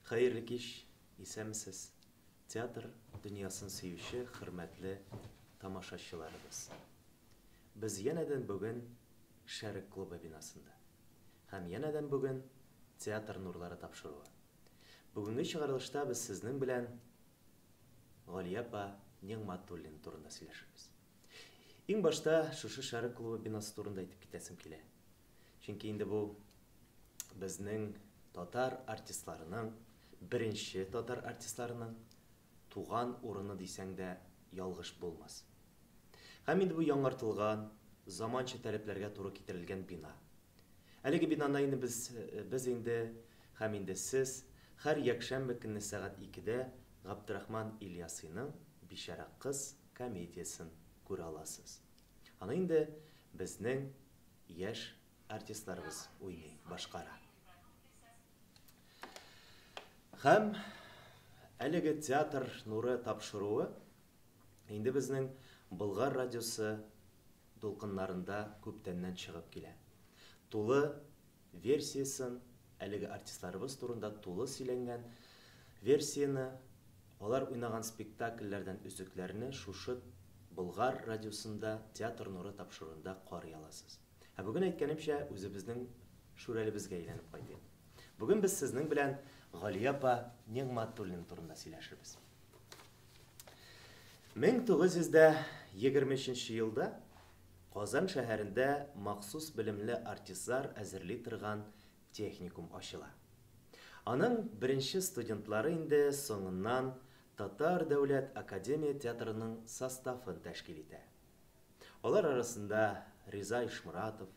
Хәерле кич, исәнмесез, театр дөньясын сөюче хөрмәтле тамашачыларыбыз. Без янәдән бүген Шәрык клубы бинасында. Һәм янәдән бүген Театр нурлары тапшыруы. Бүгенге чыгарылышта без сезнең белән Галия апа Нигъмәтуллина турында сөйләшербез. Иң башта шушы Шәрык клубы бинасы турында әйтеп китәсем килә. Чөнки инде бу безнең татар артистларының, беренче татар артистларының туган урыны дисәң дә ялгыш булмас. Һәм инде бу яңартылган, заманча таләпләргә туры китерелгән бина. Әлеге бинаны инде без, без инде һәм инде сез һәр якшәмбе көнне сәгать икедә Габдрахман Ильясыйның Бичара кыз комедиясен күрә аласыз. Аны инде безнең яшь артистларыбыз уйный, башкара. Һәм әлеге Театр нуры тапшыруы инде безнең Болгар радиосы дулкыннарында күптәннән чыгып килә. Тулы версиясен, әлеге артистларыбыз турында тулы сөйләнгән версияне, алар уйнаган спектакльләрдән өзекләрне шушы Болгар радиосында Театр нуры тапшыруында карый аласыз. Ә бүген, әйткәнемчә, үзебезнең Шүрәлебезгә әйләнеп кайтыйк. Бүген без сезнең белән Галия апа Нигъмәтуллина турында сөйләшербез. 1923 елда Казан шәһәрендә махсус белемле артистлар әзерли торган техникум ачыла. Аның беренче студентлары инде соңыннан Татар дәүләт академия театрының составын тәшкил итә. Алар арасында Риза Ишморатов,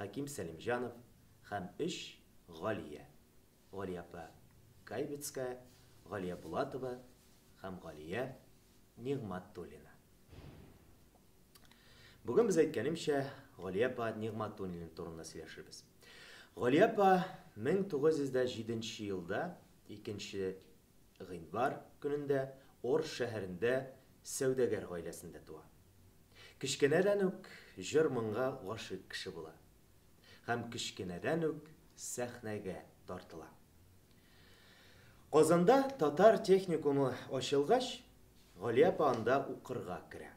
Хәким Сәлимҗанов һәм өч Галия, Галия апа Кайбицкая, Галия Булатова һәм Галия Нигъмәтуллина. Бүген без әйткәнемчә, Галия апа Нигъмәтуллина турында сөйләшербез. Галия апа 1907 елда 2 гыйнвар көнендә Орск шәһәрендә сәүдәгәр гаиләсендә туа. Кечкенәдән үк җыр-моңга гашыйк кеше була. Һәм кечкенәдән үк сәхнәгә тартыла. Казанда татар техникумы ачылгач, Галия апа анда укырга керә.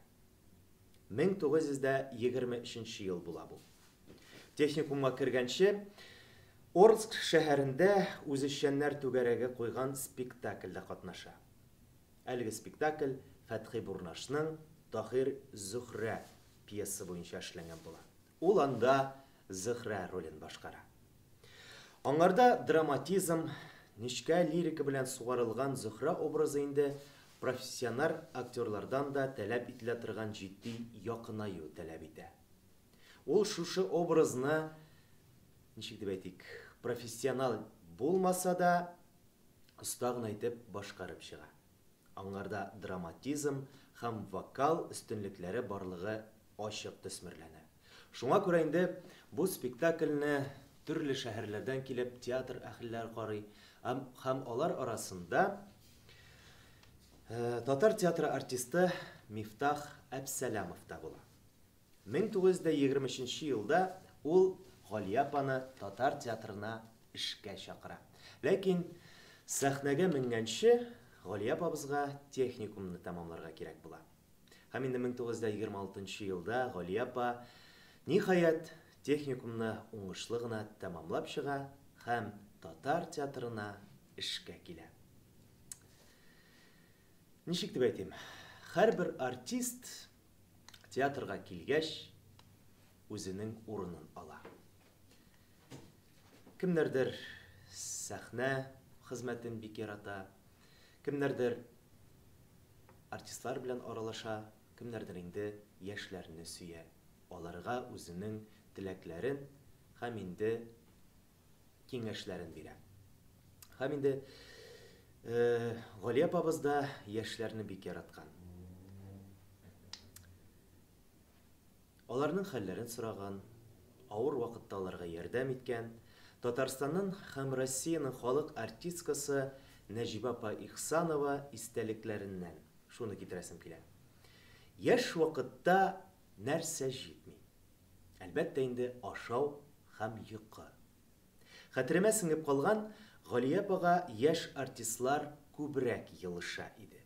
1923 ел була бу. Техникумга кергәнче, Орск шәһәрендә үзешчәннәр түгәрәге куйган спектакльдә катнаша. Әлеге спектакль Фәтхи Бурнашның Таһир-Зөһрә пьесасы буенча эшләнгән була. Ул анда Зөһрә ролен башкара. Аңарда драматизм, нечкә лирика белән сугарылган Зөһрә образы инде профессиональ актерлардан да таләп ителә торган җитди якынаю таләп итә. Ул шушы образны, ничек дип әйтик, профессионал булмаса да, оста гына итеп башкарып чыга. Аңарда драматизм һәм вокал өстенлекләре барлыгы ачык төсмерләнә. Шуңа күрә инде бу спектакльне төрле шәһәрләрдән килеп театр әһелләре карый һәм алар арасында татар театры артисты Мифтах Әпсәләмов та була. 1923 елда ул Галия апаны татар театрына эшкә чакыра. Ләкин сәхнәгә менгәнче Галия апабызга техникумны тәмамларга кирәк була. Һәм инде 1926 елда Галия апа, ниһаять, техникумны уңышлы гына тәмамлап чыга һәм татар театрына эшкә килә. Ничек дип әйтим, һәрбер артист театрга килгәч, үзенең урынын ала. Кемнәрдер сәхнә хезмәтен бик ярата, кемнәрдер артистлар белән аралаша, кемнәрдер инде яшьләрне сөя, аларга үзенең теләкләрен һәм инде киңәшләрен бирә. Һәм инде Галия апабыз да яшьләрне бик яраткан. Аларның хәлләрен сораган, авыр вакытта аларга ярдәм иткән Татарстанның һәм Россиянең халык артисткасы Нәҗибә апа Ихсанова истәлекләреннән шуны китерәсем килә. Яшь вакытта нәрсә җитми? Әлбәттә инде, ашау һәм йокы. Хәтеремә сеңеп калган, Галия апага яшь артистлар күбрәк елыша иде.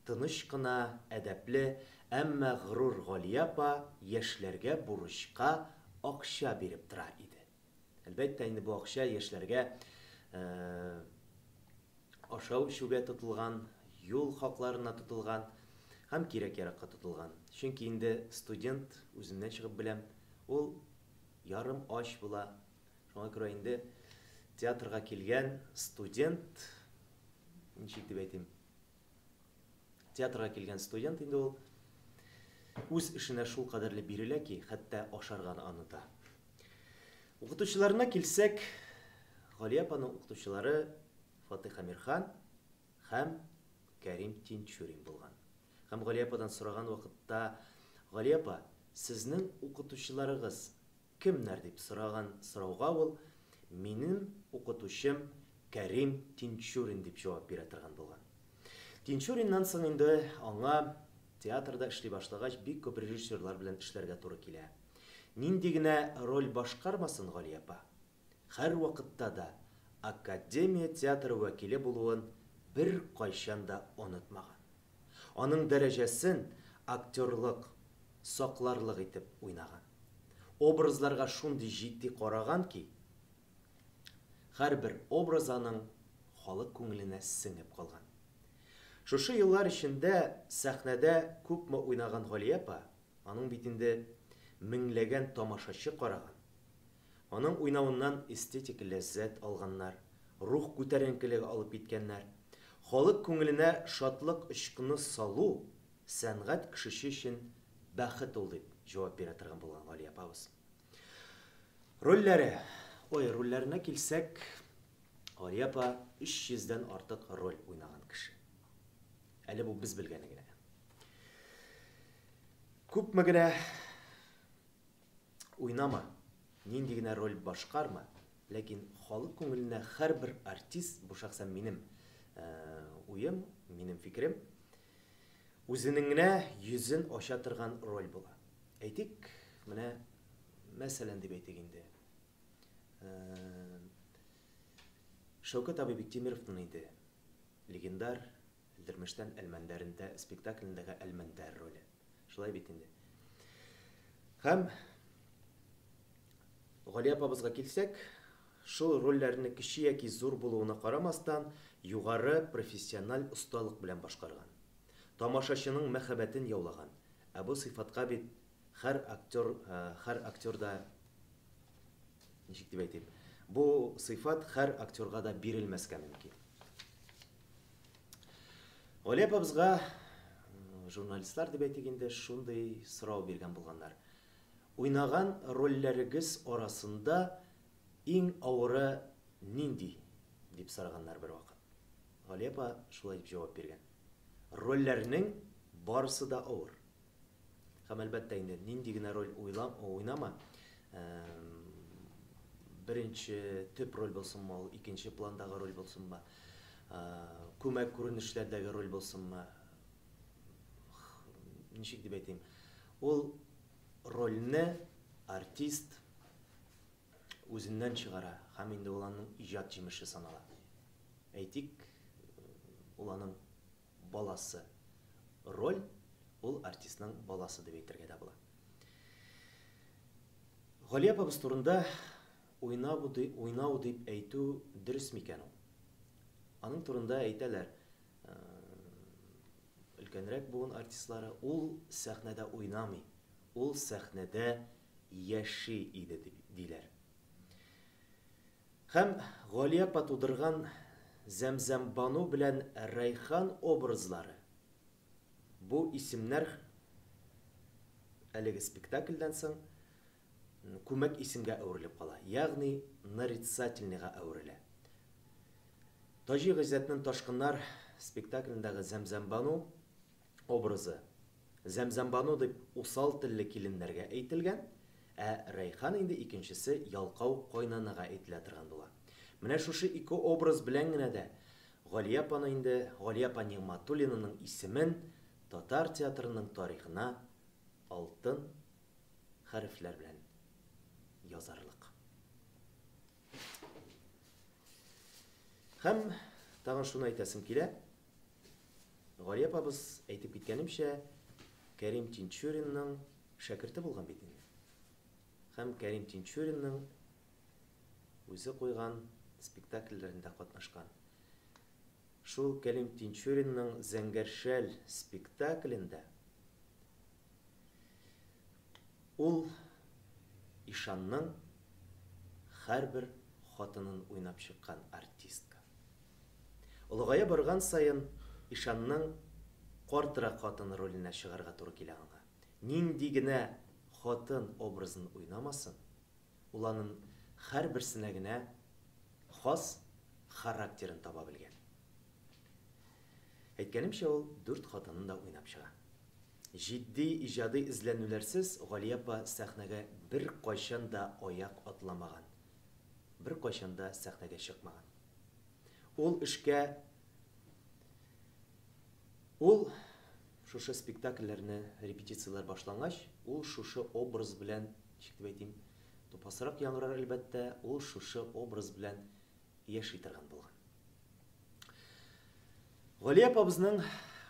Тыныч кына, әдәпле, әмма горур Галия апа яшьләргә бурычка акча биреп тора иде. Әлбәттә инде бу акча яшьләргә ашау-эчүгә тотылган, юл хакларына тотылган һәм кирәк-яракка тотылган. Чөнки инде студент, үземнән чыгып беләм, ул ярым ач була. Шуңа күрә инде театрга килгән студент, ничек дип әйтим, театрга килгән студент инде ул үз эшенә шул кадәрле бирелә ки, хәтта ашарга да оныта. Укытучыларына килсәк, Галия апаның укытучылары Фатыйх Әмирхан һәм Кәрим Тинчурин булган. Һәм Галия ападан сораган вакытта, Галия апа, сезнең укытучыларыгыз кемнәр дип сораган сорауга ул, Минем укытучым Кәрим Тинчурин дип җавап бирә торган булган. Тинчуриннан соң инде аңа театрда эшли башлагач бик күп режиссерлар белән эшләргә туры килә. Нинди генә роль башкармасын Галия апа, һәрвакытта да академия театры вәкиле булуын беркайчан да онытмаган. Аның дәрәҗәсен актерлык сакларлык итеп уйнаган. Образларга шундый җитди караган ки, һәрбер образ аның халык күңеленә сеңеп калган. Шушы еллар эчендә сәхнәдә күпме уйнаган Галия апа, аның бит инде меңләгән тамашачы караган. Аның уйнавыннан эстетик ләззәт алганнар, рух күтәренкелеге алып киткәннәр. Халык күңеленә шатлык очкыны салу, сәнгать кешече өчен бәхет ул, дип җавап бирә торган булган Галия апабыз. Рольләре. Ой, рольләренә килсәк, Галия апа 300 дән артык роль уйнаган кеше. Әле бу без белгәне генә. Күпме генә уйнама, нинди генә роль башкарма, ләкин халык күңеленә һәрбер артист, бу шәхсән минем уем, минем фикерем, үзенең генә йөзен ача торган роль була. Әйтик, менә мәсәлән дип әйтик инде. Шәүкәт абый Биктимировның инде легендар Әлдермештән Әлмәндәрендә спектаклендәге Әлмәндәр роле. Шулай бит инде. Һәм Галия апабызга килсәк, шул рольләрне кече яки зур булуына карамастан, югары профессиональ осталык белән башкарган. Тамашачының мәхәббәтен яулаган. Ә бу сыйфатка бит һәр актер, һәр актер да, ничек дип әйтим, бу сыйфат һәр актерга да бирелмәскә мөмкин. Галия апабызга журналистлар дип әйтик инде, шундый сорау биргән булганнар. Уйнаган рольләрегез арасында иң авыры нинди? дип сораганнар бервакыт. Галия апа шулай дип җавап биргән. Рольләрнең барысы да авыр. Һәм әлбәттә инде нинди генә роль уйнама, беренче төп роль булсынмы ул, икенче пландагы роль булсынмы, күмәк күренешләрдәге роль булсынмы, ничек дип әйтим, ул рольне артист үзеннән чыгара һәм инде ул аның иҗат җимеше санала. Әйтик, ул аның баласы. Роль ул артистның баласы дип әйтергә дә була. Галия апабыз турында уйнау, уйнау дип әйтү дөрес микән ул? Аның турында әйтәләр, өлкәнрәк буын артистлары, ул сәхнәдә уйнамый, ул сәхнәдә яши иде дип диләр. Һәм Галия апа тудырган Зәмзәмбану белән Рәйхан образлары, бу исемнәр әлеге спектакльдән соң күмәк исемгә әверелеп кала, ягъни нарицательныйга әверелә. Таҗи Гыйззәтнең Ташкыннар спектаклендәге Зәмзәмбану образы Зәмзәмбану дип усал телле киленнәргә әйтелгән, ә Рәйхан инде икенчесе ялкау кайнанага әйтелә торган була. Менә шушы ике образ белән генә дә Галия апаны инде, Галия апа Нигъматуллинаның исемен татар театрының тарихына алтын хәрефләр белән язарлык. Һәм тагын шуны әйтәсем килә. Галия апабыз, әйтеп киткәнемчә, Кәрим Тинчуринның шәкерте булган бит инде. Һәм Кәрим Тинчуринның үзе куйган спектакльләрендә катнашкан. Шул Кәрим Тинчуринның Зәңгәр шәл спектаклендә ул ишанның һәрбер хатынын уйнап чыккан артистка. Олыгая барган саен ишанның картрак хатын роленә чыгарга туры килә аңа. Нинди генә хатын образын уйнамасын, ул аның һәрберсенә генә хас характерын таба белгән. Әйткәнемчә, ул дүрт хатынын да уйнап чыга. Җитди иҗади эзләнүләрсез Галия апа сәхнәгә беркайчан да аяк атламаган, беркайчан да сәхнәгә чыкмаган. Ул эшкә Ул шушы спектакльләрне, репетицияләр башлангач, ул шушы образ белән, ничек дип әйтим, тупасрак яңгырар, әлбәттә, ул шушы образ белән яши торган булган. Галия апабызның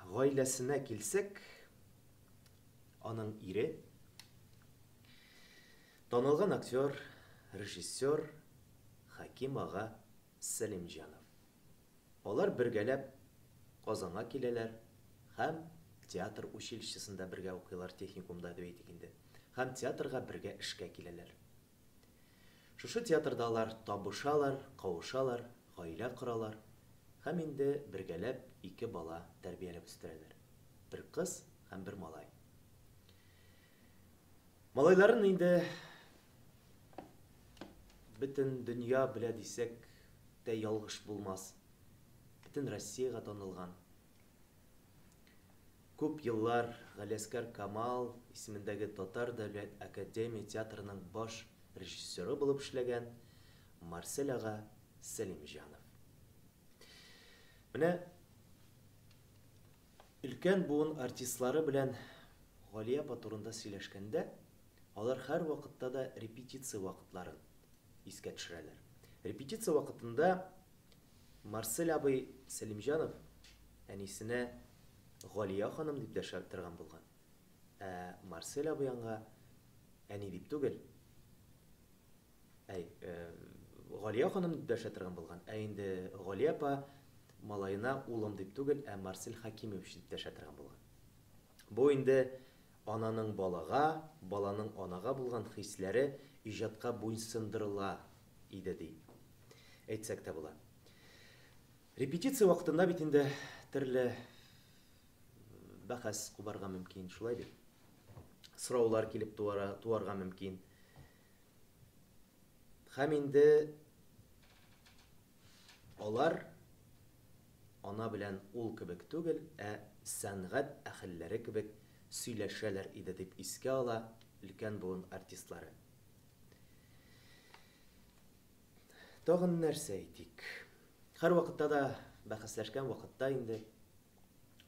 гаиләсенә килсәк, аның ире, танылган актер, режиссер Хәким ага Сәлимҗанов. Алар бергәләп Казанга киләләр һәм театр училищесында бергә укыйлар, техникумда дип әйтик инде, һәм театрга бергә эшкә киләләр. Шушы театрда алар табышалар, кавышалар, гаилә коралар һәм инде бергәләп ике бала тәрбияләп үстерәләр. Бер кыз һәм бер малай. Малайларын инде бөтен дөнья белә дисәк тә ялгыш булмас. Бөтен Россиягә танылган. Күп еллар Галиәсгар Камал исемендәге Татар дәүләт академия театрының баш режиссеры булып эшләгән Марсель ага Сәлимҗанов. Менә өлкән буын артистлары белән Галия апа турында сөйләшкәндә, алар һәрвакытта да репетиция вакытларын искә төшерәләр. Репетиция вакытында Марсель абый Сәлимҗанов әнисенә Галия ханым дип дәшә торган булган. Ә Марсель абый аңа әни дип түгел, әй, Галия ханым дип дәшә торган булган. Ә инде Галия апа малаена улым дип түгел, ә Марсель Хакимович дип дәшә торган булган. Бу инде ананың балага, баланың анага булган хисләре иҗатка буйсындырыла иде ди. Әйтсәк тә була. Репетиция вакытында бит инде төрле бәхәс кубарга мөмкин, шулай бит? Сораулар килеп туара, туарга мөмкин. Һәм инде алар ана белән ул кебек түгел, ә сәнгать әһелләре кебек сөйләшәләр иде дип искә ала өлкән буын артистлары. Тагын нәрсә әйтик? Һәрвакытта да бәхәсләшкән вакытта инде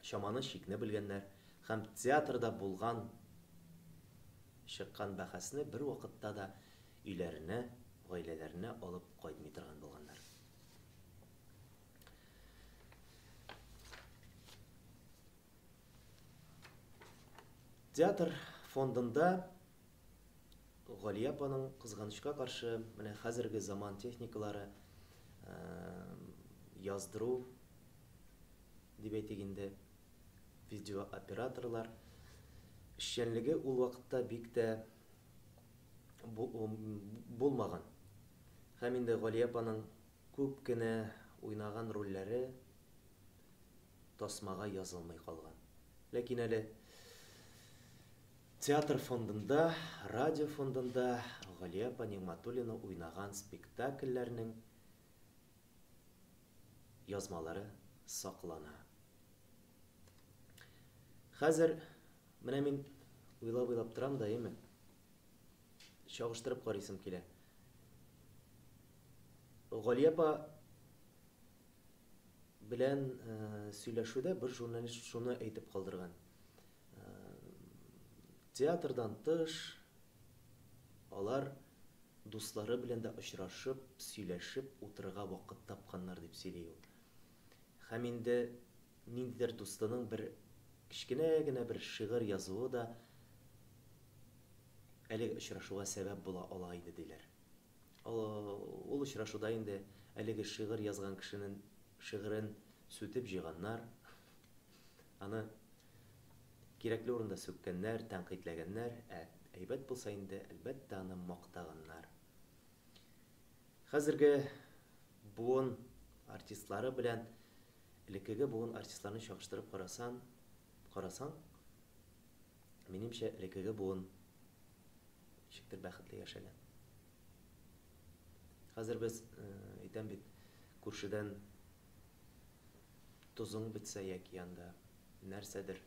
чаманы чикне белгәннәр һәм театрда булган чыккан бәхәсне бервакытта да өйләренә, гаиләләренә алып кайтмый торган булганнар. Театр фондында Галия апаның, кызганычка каршы, менә хәзерге заман техникалары яздыру дип әйтик инде, видеооператорлар эшчәнлеге ул вакытта бик тә булмаган. Һәм инде Галия апаның күп кенә уйнаган рольләре тасмага язылмый калган. Ләкин әле Театр фондында, радио фондында Галия апа Нигъмәтуллина уйнаган спектакльләрнең язмалары саклана. Хәзер менә мин уйлап-уйлап торам да, әйеме? Чагыштырып карыйсым килә. Галия апа белән сөйләшүдә бер журналист шуны әйтеп калдырган. Театрдан тыш алар дуслары белән дә очрашып, сөйләшеп утырырга вакыт тапканнар, дип сөйли ул. Һәм инде ниндидер дустының бер кечкенә генә бер шигырь язуы да әлеге очрашуга сәбәп була ала иде, диләр. Ул очрашуда инде әлеге шигырь язган кешенең шигырен сүтеп җыйганнар, аны кирәкле урында сүккәннәр, тәнкыйтьләгәннәр, ә әйбәт булса инде, әлбәттә, аны мактаганнар. Хәзерге буын артистлары белән элеккеге буын артистларын чагыштырып карасан, карасаң, минемчә, элеккеге буын ничектер бәхетле яшәгән. Хәзер без, әйтәм бит, күршедән тозың бетсә яки анда нәрсәдер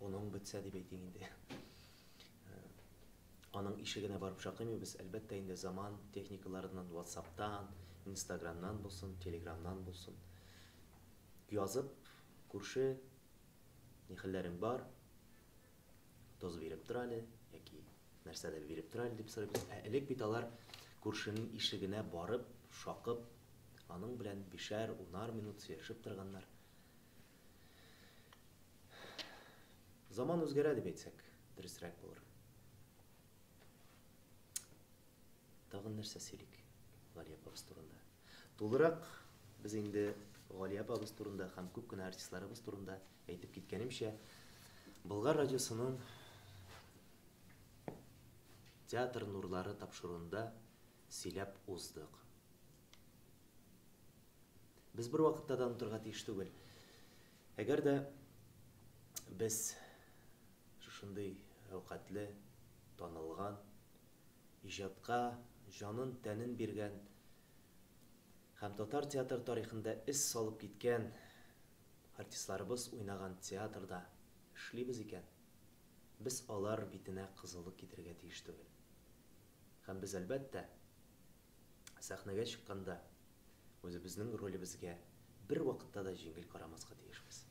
оның бетсә дип әйтик инде. Аның ишегенә барып шакымыйбыз, әлбәттә инде заман техникаларыннан, WhatsApp-тан, Instagram-нан булсын, Telegram-нан булсын. Язып, күрше, ни хәлләрең бар? Тоз биреп тор әле яки нәрсәдер биреп тор әле дип сорыйбыз. Ә элек бит алар күршенең ишегенә барып, шакып, аның белән бишәр, унар минут сөйләшеп торганнар. Заман үзгәрә дип әйтсәк, дөресрәк булыр. Тагын нәрсә сөйлик Галия апабыз турында? Тулырак без инде Галия апабыз турында һәм күп кенә артистларыбыз турында әйтеп киткәнемчә, Болгар радиосының Театр нурлары тапшыруында сөйләп уздык. Без бер вакытта да онытырга тиеш түгел. Әгәр дә без шушындый әүкатле, танылган, иҗатка җанын-тәнен биргән һәм татар театр тарихында эз салып киткән артистларыбыз уйнаган театрда эшлибез икән, без алар битенә кызыллык китерергә тиеш түгел. Һәм без, әлбәттә, сәхнәгә чыкканда үзебезнең ролебезгә бервакытта да җиңел карамаска тиешбез.